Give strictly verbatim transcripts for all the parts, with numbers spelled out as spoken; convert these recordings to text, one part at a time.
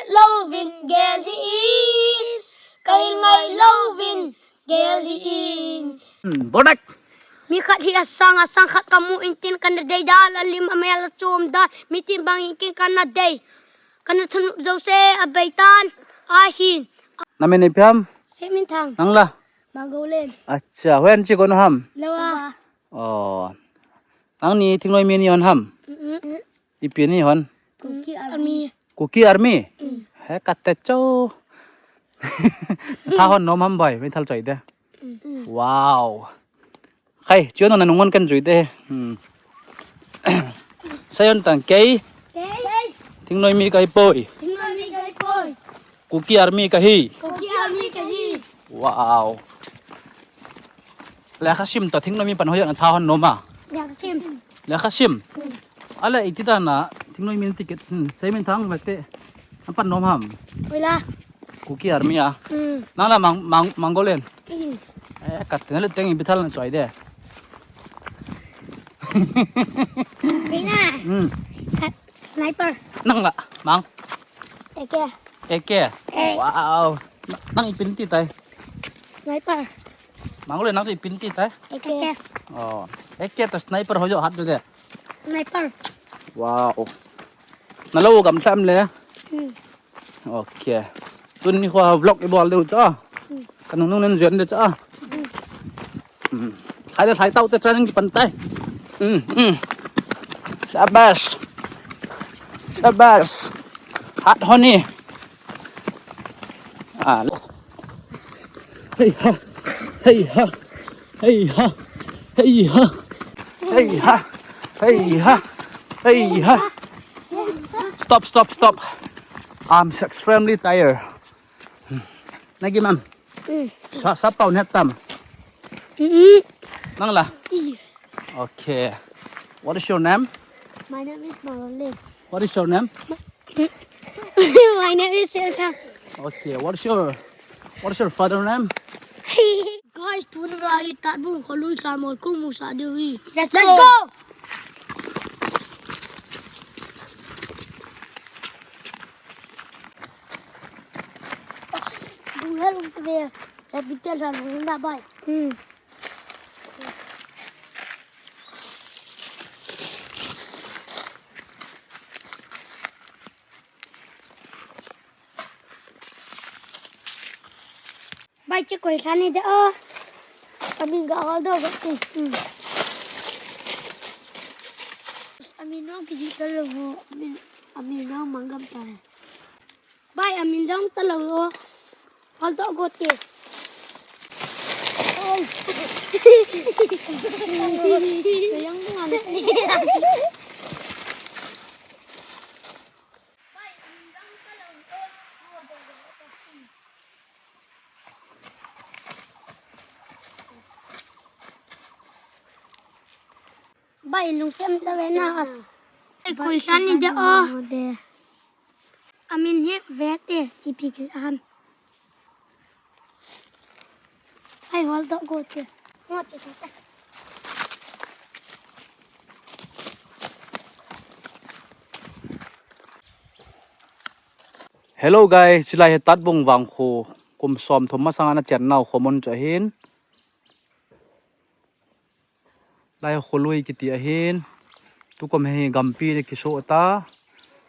Lovin gel hi in, kai ngai lovin gel hi in. Hmm, bodak. Mi khat hi asang, asang khat kamu intin kana dei dan, alim amel achom dan, mi tin bang intin kana dei. Kana thun jose abeitan, ahin. Namin ipi ham? Semin thang. Nang la? Mangolen. Acha, hoiya chi kon ham? Lawa. Oh. Nangni thingnoi mi nihon ham? Mm-mm. Ipi nihon? Kuki Army. Kuki Army? Mm. He, kate cho. Tha hon nom ham bai, mi thal choi de. Mm. Wow. Khai, chiu nang na nungon kan jui de. Hmm. Sayon tang kei. Kei. Thingnoi mi kahi poi. Thingnoi mi kahi poi. Kuki Army kahi. Kuki Army kahi. Wow. Lekha sim ta thingnoi mi pan hoiya na tha hon nom a. Lekha sim. Lekha sim. Hmm. Ala iti ta na thingnoi mi ticket. Hmm. Semin thang mate. An pan nom ham. Wala. Kuki Army a. Hmm. Nang la mang, mang, Mangolen. Hmm. Eh, kate na le teng ipi thal na choi de. Kei na. Hmm. Khat sniper. Nang la, mang. Eke. Eke. Eh. Wow. Na-, nang ipi ti tai? Sniper. Mangolen nang ipi ti tai? Eke. Oh. Eke to sniper hoiya hat de. Sniper. Wow. Na lo gam tham le. Hmm. Okay. Tuni kho vlog ibol diu cha. Hmm. Ka nungnung nen jen de cha. Hmm. Hmm. Khai le khai tau te training kipan tai. Hmm, hmm. Shabash. Shabash. Hat honi. Ah. Hey ha. Hey ha. Hey ha. Hey ha. Hey ha. Hey ha. Hey ha. Stop, stop, stop. I'm extremely tired. Nagi mam. Mm. Sa, sa pau net tam. Mm. Nang la. Mm. Okay. What is your name? My name is Marlene. What is your name? My name is Silka. Okay. What is your, what is your father name? Guys, tuna hi Tatbung kholui sa mol kung mu sa diu hi. Let's go. Let's go. Buhel um tebe. Ya bitel sa lung na bai. Hmm. Bai, che koi lhani de o. Amin ga hol do ga. Hmm. Amin no kiji kalo ho. Amin, amin no mangam ta hai. Bai, amin jong talo o. Hol do go te. Oi. Yang ngan. Bai, lungsiam ta ve na as. Ai, koi san ni de o. Amin hi ve te, ipi ki ham. Ai, hol do go te. Ngo che ta. Hello guys, chilai hi Tatbung vangkho kum som thum masang ana chen nau khomun chu ahin. Lai kholui kiti ahin. Tukum hi gampi le kiso ta.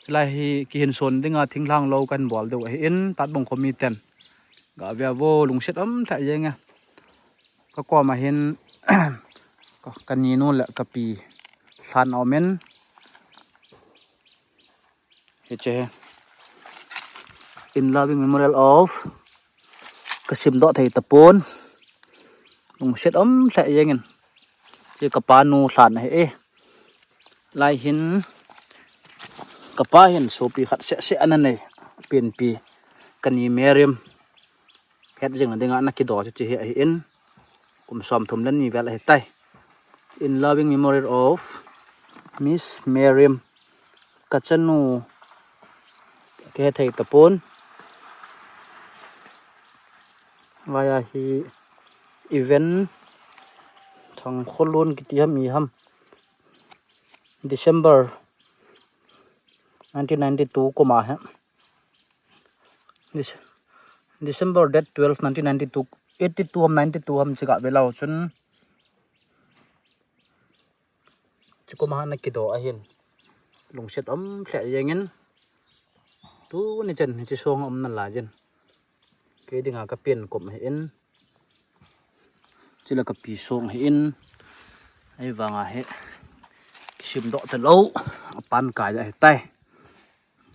Chilai hi kihin son dinga thinglhang lo kan bol deu ahin. Tatbung khomi ten. Ga ve vo lungset um tha jeng e. Ka kom ahin ka, ka ninu le ka pi lhan a um in. Hiche hi. In loving memorial of ka sim doh thei tapon. Lungset um lheh jeng in. Hiche ka pa nu lhan ahi e. Lai hin ka pa hin sopi khat seh seh ana nei. Penpi. Ka ni Meriam. Het jing na dinga ana kido chu hiche hi ahi in. Kum som thum le ni vel ahi tai. In loving memory of Miss Meriam. Ka chanu kihe thei tapon. Vaya hi event Thangkholun kiti ham i ham. December nineteen ninety-two kum a hi. Dec-, December date twelve, nineteen ninety-two, eighty-two ham, ninety-two ham, chika ve lau chun. Chukuma na kido ahin. Lungset um lheh jengin. Tuni chan hichi song um nalai jin. Kei dinga ka pen kum hi in. Chila ka pi song hi in. Ahivanga hi. Kisim doh talou. Apan kai ahitai.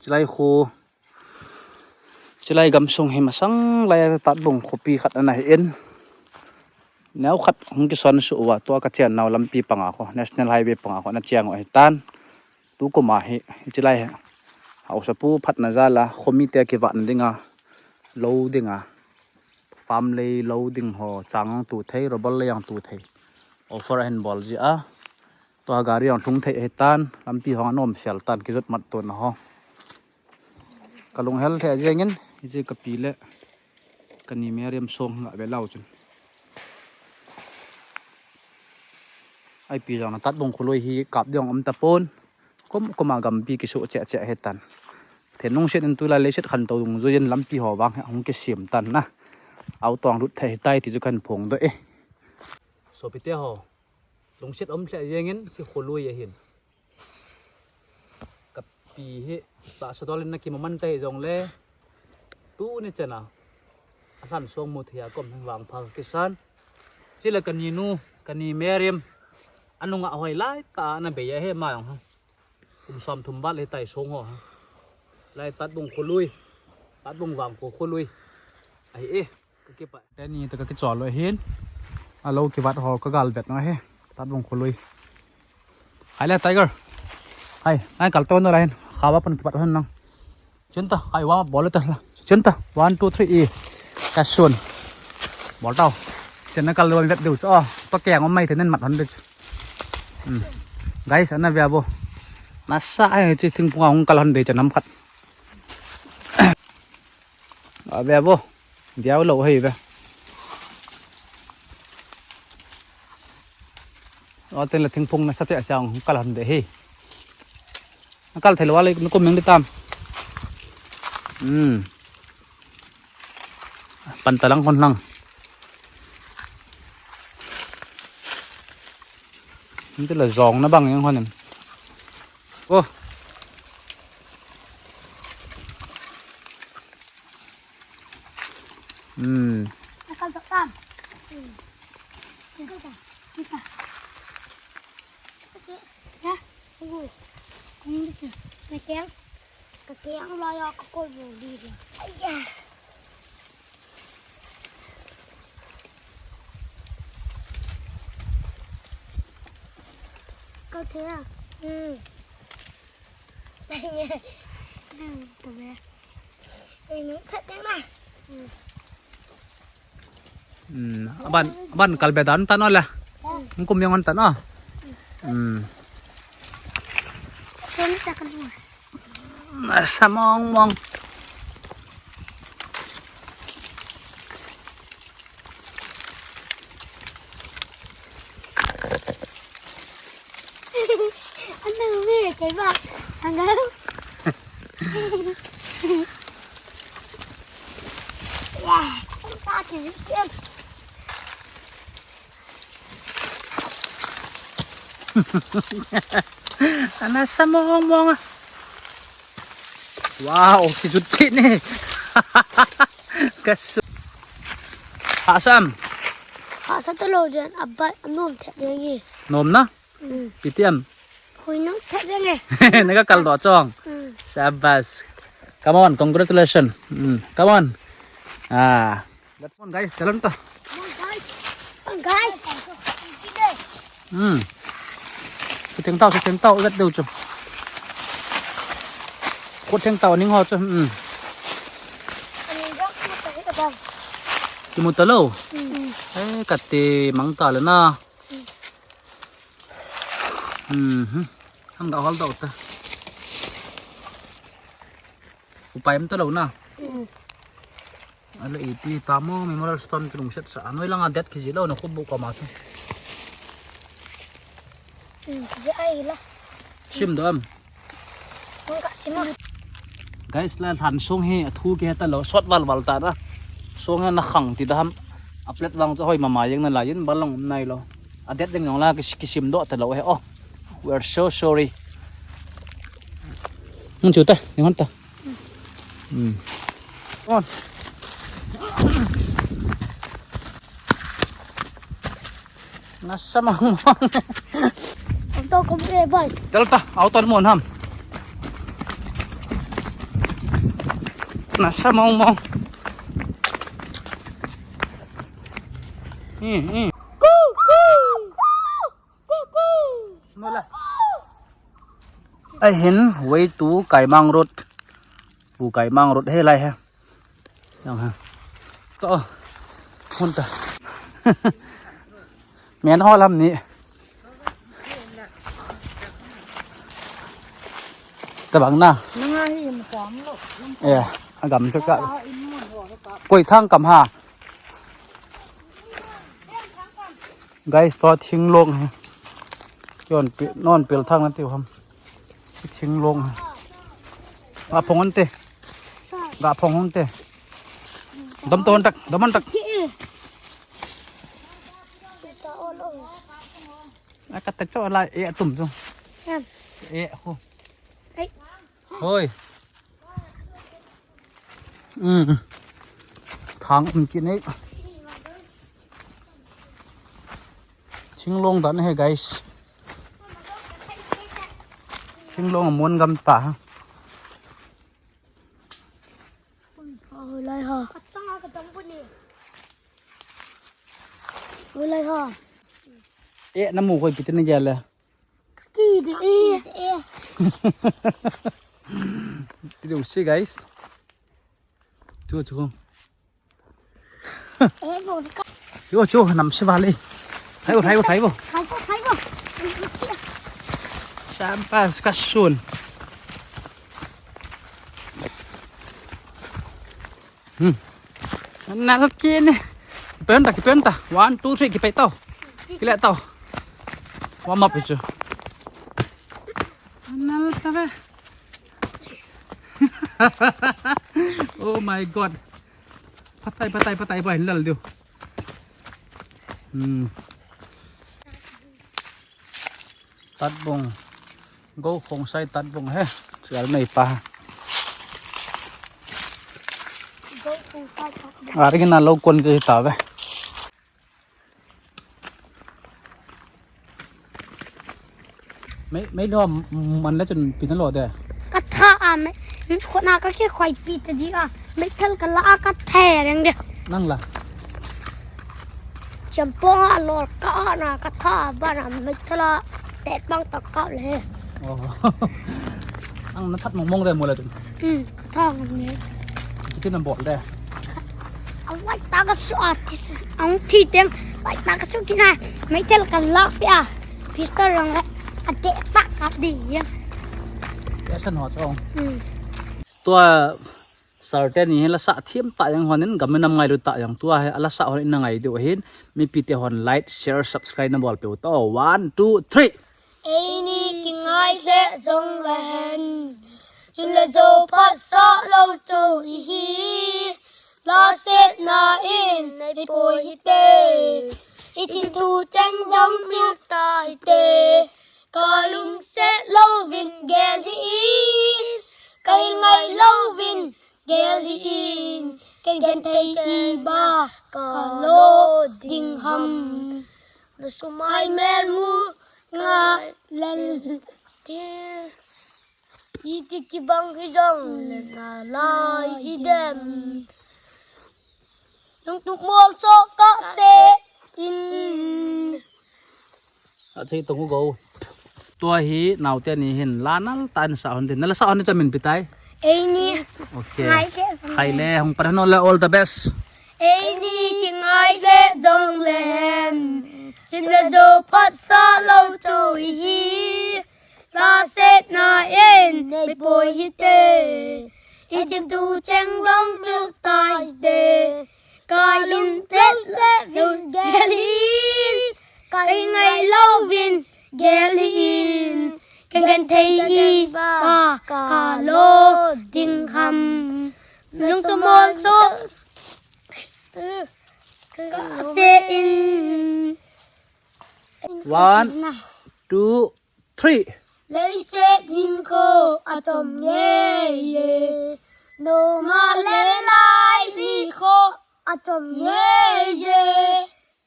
Chilai kho, chilai gamsung hi masang lai a Tatbung khopi khat ana hi in. Neo khat hung kison su uva tua ka chian nau lampi panga kho, National Highway panga kho ana chiang u ahitan. Tukuma hi, chilai hi. Hausapu phatna jal a, khomite kivat na dinga, lou dinga. Farm lei lou ding ho, chang ang tu thei, rubber lei ang tu thei. Offer ahin bol ji a. Tua gari ang thung thei ahitan, lampi hong anom sel tan, kijot mat tona ho. Ka lunghel thei jengin, hichi ka pi le, ka ni Meriam song nga ve lau chun. Ai pi jong na Tatbung kholui hi kap ding um tapon. Kum, kuma gampi kisu che che ahitan. Thenung set in tulai leiset khan to dung juin lampi ho vang hung kisim tan na. Au tong lut thei tai ti chu kan phong do e. Sopite ho. Lungset um lheh jengin chi kholui ahin. Ka pi hi tahsa dol in na kimaman ta hi jongle. Tuni chana. A hlan song mu thei a kom heng vang pha kisan. Chila ka ni nu, ka ni Meriam. Anunga hoi lai ta na bei a he ma jong ha. Kum som thum val hitai song ho ha. Lai Tatbung kholui. Tatbung vang ko kholui. Ahi e. Ka kipa. Teni ta ka kichol lo hin. Alo kivat ho ka gal vet no he. Tatbung kholui. Hai le Tiger. Hai, ngai kal to no la hin. Khawa pun kivat ho nang. Chun ta, kai wa bol ta la. Chun ta, one, two, three, e. Ka sun. Bol tau. Chen na kal lo vet du cho. Pa keng om mai te nen mat hon de. Hmm. Guys, ana ve vo. Nasa ai chi thingphung a hung kal hon de chen nam khat. A ve vo. Diau lo hei ve. O ten la thingphung nasa te a sang hung kal hon de hi. Kal thei lo le, na kum meng di tam. Hmm. Pan ta lang kon lang. Nti la jong na bang yang honin. Oh. Hmm. Nakal tak tam. Hmm. Nakal tak. Kita. Kasi, ya. Ui. Ini tu. Nakal. Kaki ang laya ka ko boli dia. Aya. Kau thei ah. Hmm. Tanya. Hmm, tu be. Ini tak tengah. Hmm. Hmm, aban, aban kalbe dan tan ola. Ngkum yang tan o. Hmm. Nasa mong mong. Ano ni, kay ba? Hanggang. Yeah, ang sakit yung siya. Ana sa mong mong. Wow, kijut ni. Kasu. Hasam. Hasa talo jan abat anom thep yang ye. Nom na? Hmm. Pitiam. Hui nom thep yang ye. Naga kaldo chong. Hmm. Sabas. Come on, congratulations. Hmm. Come on. Ah. Let's go, guys. Jalan ta. Come on, guys. Come on, guys. Hmm. Suteng tau, suteng tau, vet deu chu. Khut theng tau ning ho chu. Hmm. Kimu talo. Hmm. Eh, kati mang ta le na. Hmm. Hang da hol dau ta. Upai um talou na. Hmm. Ale iti tamo Memorial Stone chu lungset sa. Anoi langa det kiji lou na khubu koma chu. Hmm, kiji ai la. Sim dam. Mun ka sim a. Guys, la lhan song hi athu kiheta lou, sot val val ta na. Song hi na khang ti da ham. A plate vang chu hoi mama jeng nalai in, bal long um nailou. A det ding jong la kis-, kisim doh talou he. Oh, we are so sorry. Hung chu ta, ni hon ta. Hmm. On. Nasa mong mong. Ang to kong eh, boy. Delta, auto mo ham. Nasa mong mong. Hmm, hmm. Nola. Ahin, way to Kaimang Road. Pu Kaimang Road he lai he. Yang ha. To. Hun ta. Men ho lam ni. Tabang na. Nanga hi mo kam lo. Eh, agam chu ka. Koi thang kam ha. Guys, to thinglong he. Yon pi, non pil thang na tiu ham. Thinglong he. Ga phong ante. Ga phong ante. Dam to tak, dam tak. A ka ta cho la e atum chu. E ho. Hoi. Um. Thang um kit nei. Thinglong dan he, guys. Thinglong mun gam ta. Lai ha. Lai ha. E, namu koi kit ni gele. Ki de e. Ki de si, guys. Chu chu. Chu chu nam si vale. Thai bo, thai bo, thai bo. Thai bo, thai bo. Sampas kasun. Hmm. Nal kini. Penta, kipenta. One, two, three, kipai tau. Kile tau. Warm up chu. Nal ta ve. Oh my God. Patai, patai, patai, pai lal diu. Hmm. Tatbong. Go khong sai tatbong he. Sial mei pa. Go khong sai tatbong. Ari na lo kon ke ta ve. Mei, mei lo man le chun pin lo de. Ka tha a mei, khona ka ke khoi pi ta di a. Mei thal ka la a ka the reng de. Nang la. Champong a lor ka na ka tha ba na mei thal a te bang ta ka le. Oh. Ang na that mong mong de mo le chun. Hmm, ka tha nge. Kiti na bol de. Ang lai ta ka su a ti su, ang thi teng, lai ta ka su kina, mei thal ka la pia. Pistol rang le, a te pa ka di ya. Ya san ho chong. Hmm. Tua sarte ni la sa thiam ta yang hon in gam nam ngailu ta yang tua he la sa hon in na ngai diu hin. Mipi te hon like, share, subscribe na bol pe u to. One, two, three. Eini kingai le jong le hen. Chun le jo phat sa lo chu i hi. La set na in nei poi hi te. I tin thu cheng jong tu ta hi te. Ka lung set lo vin gel hi in. Ka hi ngai lo vin gel hi in. Ka gen thei hi ba ka lo ding ham. Na sumai mel mu nga lel. Iti kibang hi jong le na lai hi dem. Nung tu mol so ka se in. A thei tong u go. Tua hi naute ni hin la nal ta in sa hon din. Na la sa hon ni ta min pitai. Eini. Okay. Ngai ke sa. Khai le hung par no la all the best. Eini kingai le jong le hen. Chin le jo phat sa lo chu i hi. La set na in nei poi hi te. I tin thu cheng dong tu tai te. Ka lung tel se vin gel in. Ka hi ngai lo vin gel in. Ken ken thei hi pa ka lo ding ham. Lung tu mol so ka se in. One, two, three. Lei se ding ko a chom nge ye. No ma le lai ni ko a chom nge ye.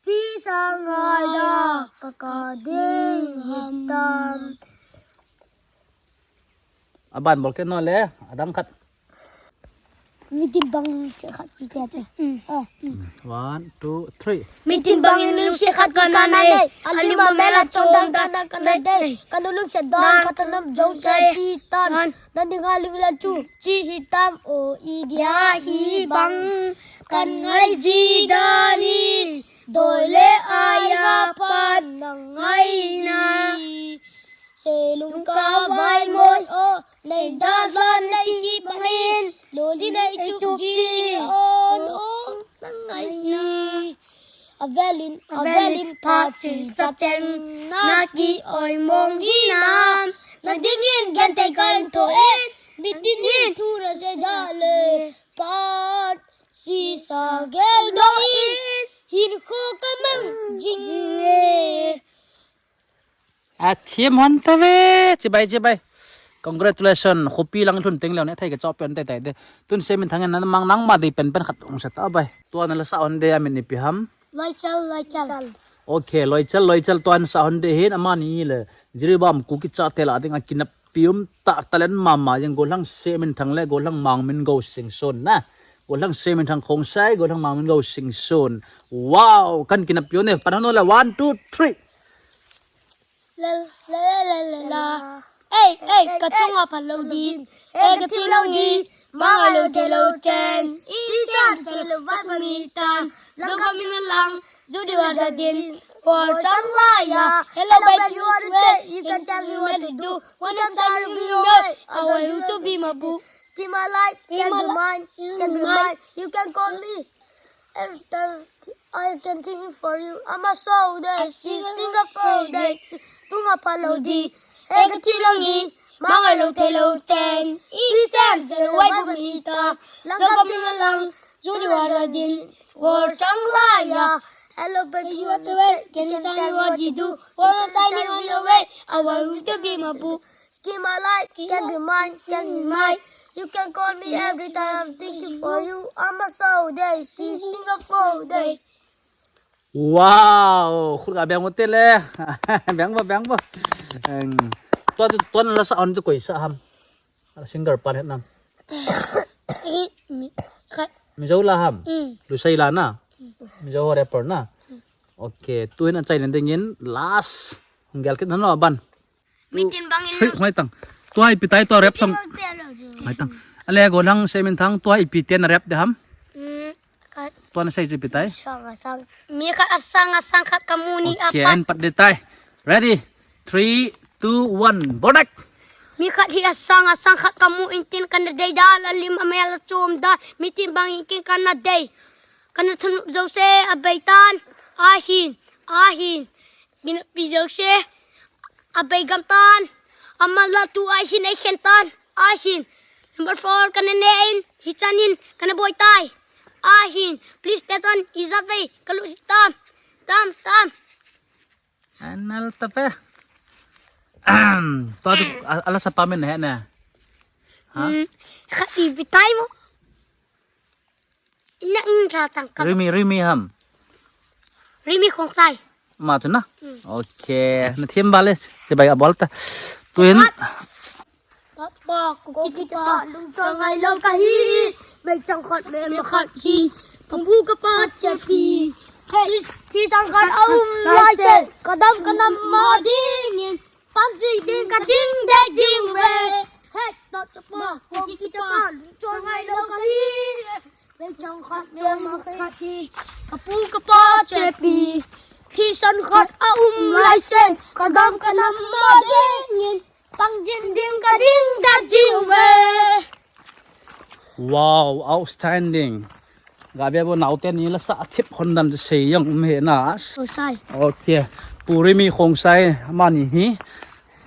Chi sa ngai da ka ka ding hitam. Aban bol ke no le, adang khat. Mitin bang se khat pi te che. One, two, three. Mitin bang in lung se khat ka na nei. Alim a mel a chom dan ka na ka na dei. Ka nu lung se dan ka ta nam jo se chi tan. Na ding a ling la chu. Chi hitam o i dia hi bang. Kan ngai ji dan hi. Doi le ai a pan na ngai na. Selung ka vai moi o, nei da lan nei ki bangin, loli nei chuk ji on o, na ngai na. Avelin, avelin pha chi sa cheng, na ki oi mong hi nam, na dingin gen te kan to en, bitin in thu ra se ja le, pat si sa gel do in, hin kho ka mang jing e. A thiam hon ta ve, chibai, chibai. Congratulations, khopi lang lhun teng leo ne, thei ka chop pen tai tai de. Tun Seminthang in nang mang nang ma dei pen pen khat ong sa ta bai. Tua na la sa hon de a min ipi ham. Loichal, loichal. Okay, loichal, loichal tua na sa hon de hin amani le. Jiribam Kuki chate la ding a kinap pium ta talent mama jeng Gollhang Seminthang le Gollhang Mangmingo Singson na. Gollhang Seminthang Khongsai, Gollhang Mangmingo Singson. Wow, kan kinap piu ne. Pan hon le one, two, three. La, la, la, la, la, la. Ei, ei, ka chunga pha lo din. Ei, ka thi lo ni. Manga lo the lo chen. I siam se lo vat ma mi tan. Zo ka mi na lang. Zo di wa ra din. War sang la ya. Hello, baby, you are the, you can tell me what to do. Wanna tell me, you know. I want you to be my boo. Steal my life, can be mine, can be mine. You can call me. Every time I can sing it for you. I'm a soul day. She's Singapore day. Tunga pha lo di. Eka chi lo ni. Manga lo the lo chen. I siam se lo wai bu mi ta. Lang ka mi na lang. Zuri wa ra din. War chang la ya. Hello, baby, you are the way. Can you tell me what you do? Wanna tell me on your way. I want you to be my boo. Steal my life, can be mine, can be mine. You can call me every time I'm thinking for you. I'm a soul day, she's Singapore day. Wow, khut ka beng mo te le. Beng bo, beng bo. Em, tua, tua na la sa hon tu koi sa ham. Singer pan het nam. Mi, khat. Mizo la ham. Mm. Lusei la na. Mizo rapper na. Okay, tu hin achai len ding in last. Hung gel kit na no ban. Mitin bang in. Three, ngai tang. Tua ipi tai tua rap song. Mitin bang te lo ju. Ngai tang. Ale Gollhang Seminthang tua ipi te na rap de ham. Mm, khat. Tua na sei chu ipi tai. Sang a sang. Mi khat a sang a sang khat ka mu ni. Okay, apat. An pat de tai. Ready? Three, two, one. Bodak. Mi khat hi a sang a sang khat ka mu in tin ka na dei da la lim a mel a chom da. Mitin bang in kin ka na dei. Ka na thun zo se a bei tan. A hin. A hin. Gina pi zo se. A bei gam tan. Ama la tu a hin a khen tan. A hin. Number four ka na ne in. Hi chan in. Ka na boi tai. A hin. Please te chan. I za vei. Ka lu tam. Tam, tam. Anal ta pe. Tua tu, a-, ala sa pa min he na. Ha? Hmm. Khat ipi tai mo. Ina in cha tang ka. Rimi, Rimi ham. Rimi Khongsai. Ma chu na? Hmm. Okay. Na thiam ba le. Se bai a bol ta. Tu hin. What? Papa, Kuki chapa, lungchang ngai lo kahi. Meichang khat, mei khat hi. Kapu kapa chepi. Thi, thi sang khat aum lai se. Kadam kanam ma ding in. Pang jing ding ka ding de jing ve. Hey, papa, Kuki chapa, lungchang ngai lo kahi. Meichang khat, mei khat hi. Kapu kapa chepi. Thi sang khat aum lai se. Kadam kanam ma ding in. Pang jin ding ka ding da jiu ve. Wow, outstanding. Ga ve bo naote ni la sa thip hon dan sei jong um he na. Khongsai. Okay. Pu Rimi Khongsai amani hi.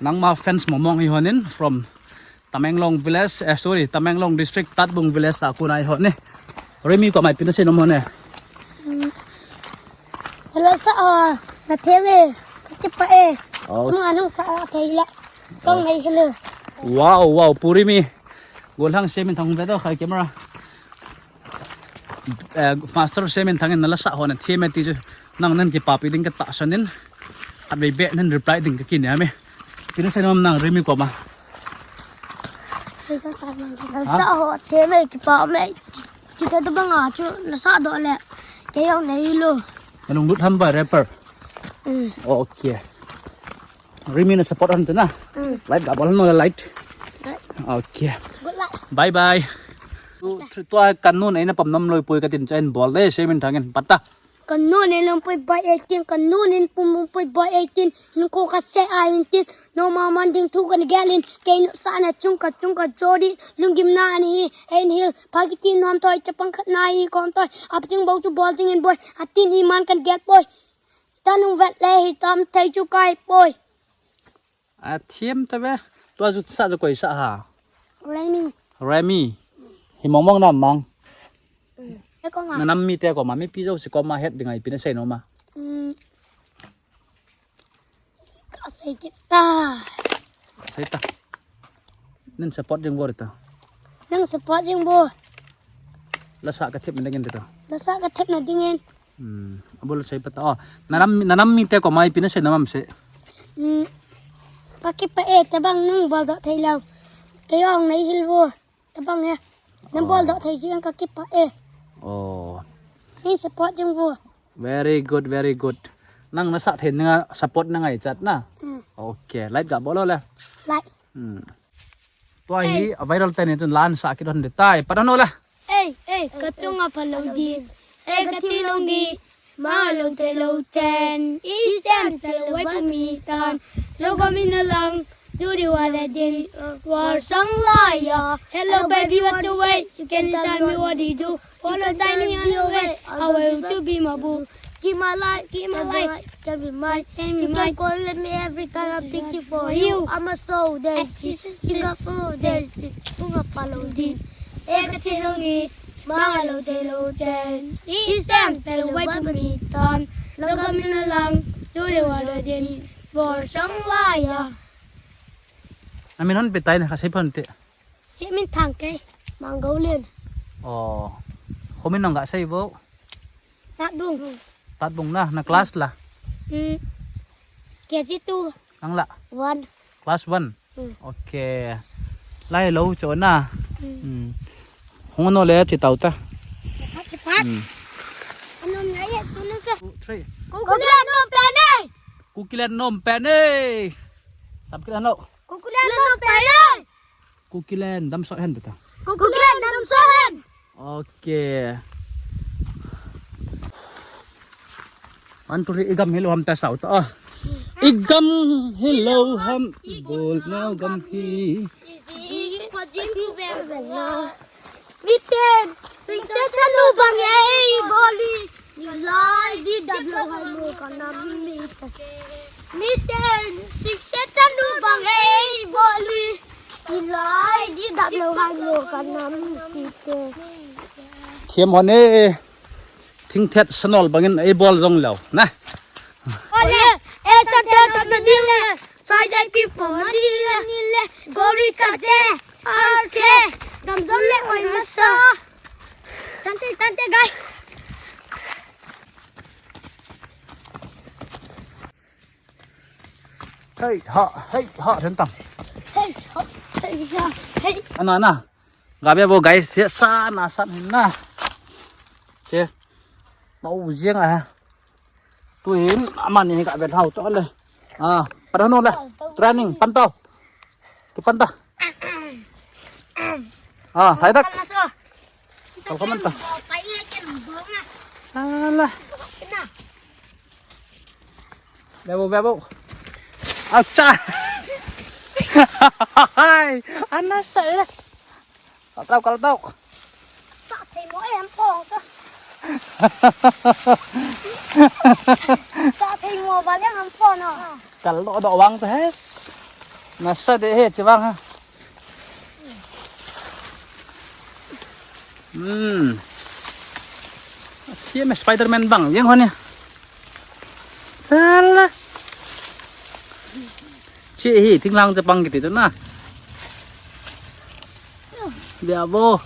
Nangma fans mong mong hi honin from Tamenglong village, eh, sorry, Tamenglong district, Tatbung village a kon ahi hon e. Rimi koma ipi nasei nom hon e? Hello, sa, ah, nathem e. Kakipah e. Oh. Nung anung sa, ah, thei la. Kong nei hello. Wow, wow, Pu Rimi. Golhang Semin Thang ve to khai camera. Eh, Master Semin Thang in nala sa hon athem e ti chu. Nang nan kipapi ding katahsan in. Khatvei beh nan reply ding kakinep e. Ipi nasei nom nang Rimi koma? Sei ta ta nang. Ha? Sa ho athem e, kipah e. Chita tabang a chu nasa doh le. Kei jong nei lo. Nalunglut ham bai rapper. Mm. Okay. Rimi na support hon te na. Mm. Like ga bol hon o le like. Like. Okay. Good luck. Bye bye. Tu, tu, tua kanu nei na pam nom loi poi katin cha in bol de Semin Thang in pat ta. Kanu nei lom poi bai eighteen, kanu nei pum poi bai eighteen. Hin ko ka se a eighteen. No ma man ding thu kan gelin. Kei nu sa na chung ka chung ka jodi. Lunggim na ani hi. Ein hil. Pha kiti nom toi chapang khat na hi kom toi. Ap ching bou chu bol ching in boi. Atin iman kan gel poi. Tanung vet le hi tam thei chu kai poi. Athem ta ve. Tua chu sa chu koi sa ha? Remi. Remi. Hi mong mong na mang. Mm. E koma. Na nam mite koma, mipi jouse koma het ding a ipi nasei nom a? Mm. Ka sei kit ta. Sei ta. Nin support jing vo ta. Nang support jing vo. Lasa kathepna dingin ta. Lasa kathepna dingin. Hmm, abol sei pat ta. Oh, na nam, na nam mite koma ipi nasei nom am se? Hmm. Kakipah e, tabang nang bol doh thei lou. Kei jong nei hil vo. Tabang e. Nang bol doh thei jing kakipah e. Oh. Nei support jing vo. Very good, very good. Nang nasa thei nanga support na ngaichat na. Hmm. Okay, like ga bol o le. Like. Hmm. Tua hi a viral teni tun la sa kit hon de tai. Pat hon o le. Ei, ei, ka chunga phalou din. Ei, ka chinong di. Mang'a lou theilou chen. I sem se lou vai pu mi tan. Lou gam in a lang. Chu di wa le din. War sang lai ya. Hello baby, what you wait? You can tell me what you do. Follow time in your way. I will to be my boo. Keep my life, keep my life. Can be mine, can be mine. You can call me every time I'm thinking for you. I'm a soul dancing. Sing a flow dancing. Bunga palo din. Eka chinong i. Mang'a lou theilou chen. I sem se lou vai pu mi tan. Lou gam in a lang. Chu di wa le din. War sang lai ya. Amin hon pi tai na ka sei phon te. Semin Thang kei. Mang'Goulen. Oh. Khomin nang ga sei vo. Tatbung. Tatbung na, na class la? Hmm. K G two. Nang la? One. Class one. Hmm. Okay. Lai lou cho na. Hmm. Hmm. Hung no le chi tau ta. Chipat, chipat. Hmm. Ano na ye, ano sa? Two, three. Kukiland nom pen e. Kukiland nom pen e. Sap kilan lo. Kukiland nom pen e. Kukiland dam sot hen ta. Kukiland dam sot hen. Okay. One, two, three, i gam hilou ham ta sao ta. I gam hilou ham, i bol nau gam hi. Miten, singset chanu bang ei boli. Nilai di dap lou hai mo ka nam mite. Miten, singset chanu bang ei boli. Nilai di dap lou hai mo ka nam mite. Thiam hon e. Thingthet sanol bangin ei bol jong lou na. Ole, e sa te na ni le. Try that people, Manila, Nile, Gori Kaze, R K, Gamzon le Oimasa. Tante, tante, guys. Hey, ha, hey, ha, rentang. Hey, ha, hey, ha, hey. Ana, ana. Gabe bo, guys, se sa na san na. Ke. Tau jeng a. Tuin, amani ka vet hau to le. Ah, padano le. Training, pantau. Ke panta. Ah, hai tak. Kal kaman ta. Ala. Bebo, bebo. Acha. Hai, ana sa le. Kaltau, kaltau. Sa thei mo em pong to. Sa thei mo ba le em pong no. Kaldo do wang sa hes. Nasa de he, chivang ha. Hmm. Athia me Spider-Man bang, yang hon ya. Sala. Chi hi, thinglang chapang kiti tu na. Bia bo.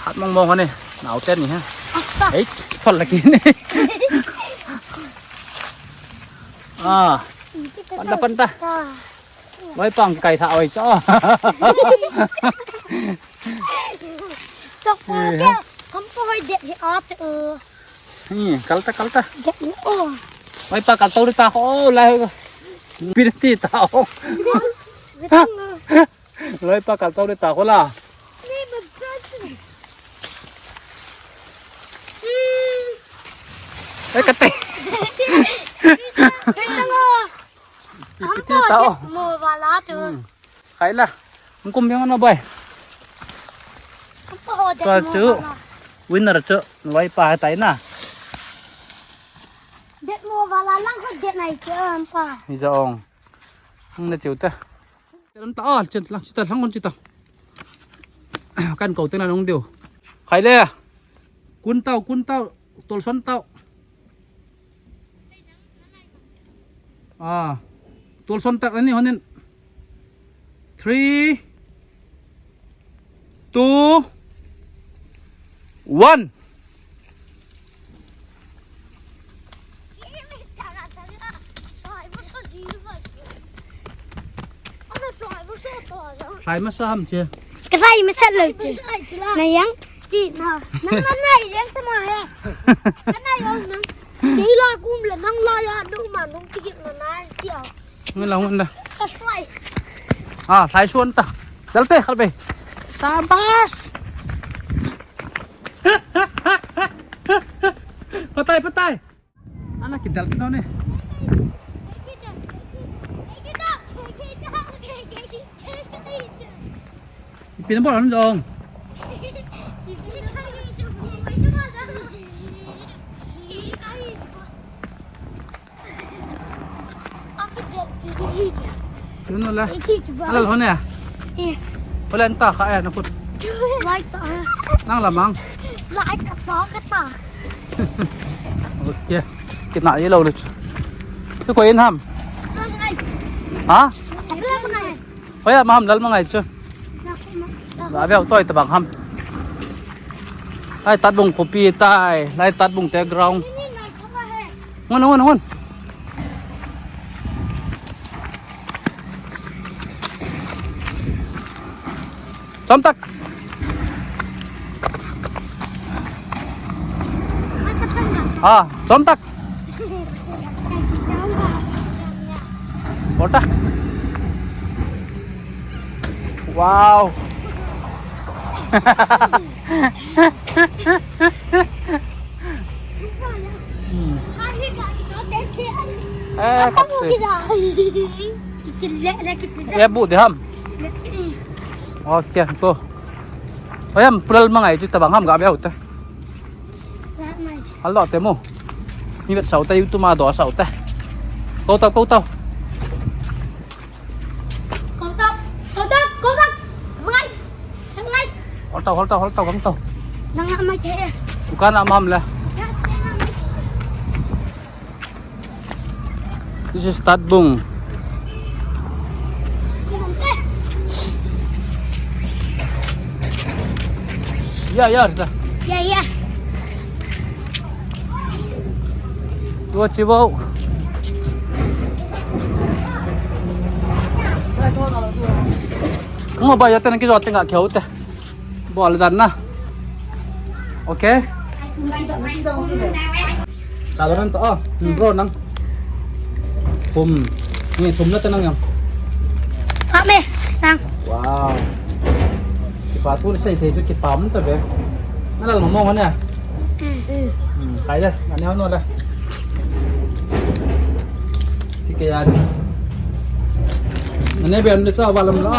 Hat mong mong hon ni. Nau ten ni ha. Asa. Ei, thol lagi ni. Ah. Panta, panta. Loipa kai tha oi cho. Chok po ke, ham po hoi det hi a che u. Ni, kalta, kalta. Det ni o. Loipa kalta ri ta ho, lai ho. Pirti ta ho. Vetang o. Loipa kalta ri ta ho la. Ni ba branch. Hmm. Eh, kate. Vetang o. Pi, pi, pi, ta o. Mo wala chu. Hmm. Khai la. Ngkum yang no bai. Ampa ho det. Tua mo chu wala. Winner chu loipa tai na. Det mo wala lang ho det nai chu ampa. Ni ja ong. Hung na chiu ta. Lam ta o, chen lang chita lang kon chita. Kan ko te na nong diu. Khai le. Kun tau, kun tau. Tolson tau. Ah. Tolson tau ani honin. Three, two, one. Hlai masa ham che. Ka hlai masa lo che. Na yang. Ti na. Nang na na yang ta ma he. Ka na yang nang. Kei la kum le nang la ya du ma nung ti na na ti a. Ngun la ngun da. Ka hlai. Ah, hlai suan ta. Dal pe, khal pe. Sabas. Patai, patai. Ana kidal kino ne. Ipi na bol han jong. Tuno la. Alal hone. Eh. Hola anta kha eh na khut. Lai ta. Nang la mang. Lai ta pa ka ta. Okay. Kina ye lo le chu. Tu ko in ham. Ngai. Ha? Ngai. Hoya ma ham lal ma ngai chu. Ngai. La veu toi ta bang ham. Lai tat bung kopi tai. Lai tat bung te ground. Ngun, ngun, ngun. Chom tak. Ah, chom tak. Bol ta. Wow. Eh, kap se. Eh, bu de ham. Okay, to. Oyam, pulal mangai chu tabang ham ga beu ta. Hal lo te mo. Mi vet sau ta YouTube ma do sau ta. Ko tau, ko tau. Ko tau, ko tau, ko tau. Mangai. Mangai. Hol tau, hol tau, hol tau, gang tau. Nang amai te. Dukan amam le. This is Tatbung. Ya, ya, Rita. Ya, ya. Tua chi bou. Ngo ba ya tena ki jo tenga kheu te. Bol dan na. Okay. Chalo nan to, oh. Hmm, bro, nang. Thum. Ni thum na te nang yang. Pha me, sang. Wow. Kipa tu le sei thei chu kipa mun ta be. Na lal mo mo ne. Hmm. Hmm, kai le. Ani hon le. Chi ke ya. Ani be an le sa ba lam la.